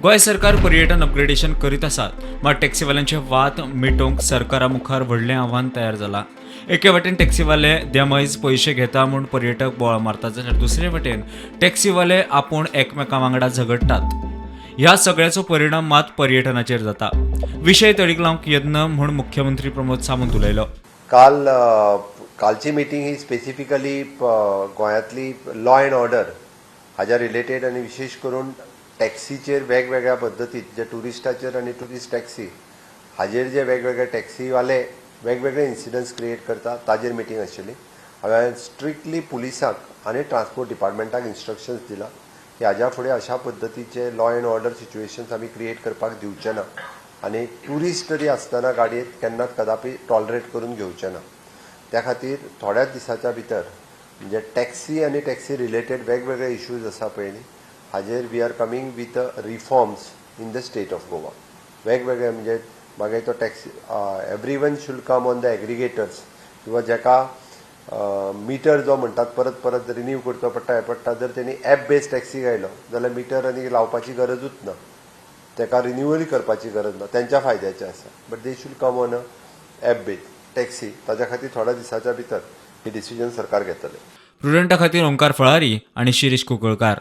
गोंय सरकार पर्यटन अपग्रेडेशन करीत आसात, मात टॅक्सीवाल्यांचे वाद मिटोवंक सरकारा मुखार व्हडलें आव्हान तयार जालां. एके वटेन टॅक्सीवाले देमैज पयशे घेता म्हूण पर्यटक बोवाळ मारतात, जाल्यार दुसरे वटेन टॅक्सीवाले आपूण एकमेकां वांगडा झगडटात. ह्या सगळ्याचो परिणाम मात पर्यटनाचेर जाता. विशय तडीक लावंक यत्न म्हूण मुख्यमंत्री प्रमोद सावंत उलयलो. कालची मिटींग ही स्पेसिफिकली गोंयांतली लॉ अँड ऑर्डर हाज्या रिलेटेड आनी विशेश करून टॅक्सीचेर वेगवेगळ्या पद्दतीत जे ट्युरिस्टाचेर आनी ट्युरिस्ट टॅक्सी हाजेर जे वेगवेगळे टॅक्सीवाले वेगवेगळे इन्सिडंट्स क्रिएट करता, ताजेर मिटींग आशिल्ली. हांवें स्ट्रिक्टली पुलिसांक आनी ट्रान्सपोर्ट डिपार्टमेंटाक इन्स्ट्रक्शन्स दिला की हाज्या फुडें अशा पद्दतीचे लॉ अँड ऑर्डर सिच्युएशन्स आमी क्रिएट करपाक दिवचे ना आनी ट्युरिस्ट तरी आसतना गाडयेत केन्नाच कदापी टॉलरेट करून घेवचे ना. त्या खातीर थोड्याच दिसाच्या भितर म्हणजे टॅक्सी आनी टॅक्सी रिलेटेड वेगवेगळे इश्यूज आसा पळय न्ही, हाजेर we are coming with reforms in the state of Goa. वेगवेगळे म्हणजे मागीर तो taxi, everyone should come on the aggregators किंवा जाका मिटर जो म्हणटात परत परत रिन्यू करचो पडटा, हें पडटा, जर तेणी एप बेस्ड टॅक्सी घायलो जाल्यार मिटर आनी लावपाची गरजूच ना, ताका रिन्युअल करपाची गरज ना, तेंच्या फायद्याचें आसा. But they should come on a app based taxi. ताच्या खातीर थोड्या दिसाच्या भितर ही डिसिजन सरकार घेतले. प्रुडंटा खातीर ओंकार फळारी आनी शिरीष कुंकळकार.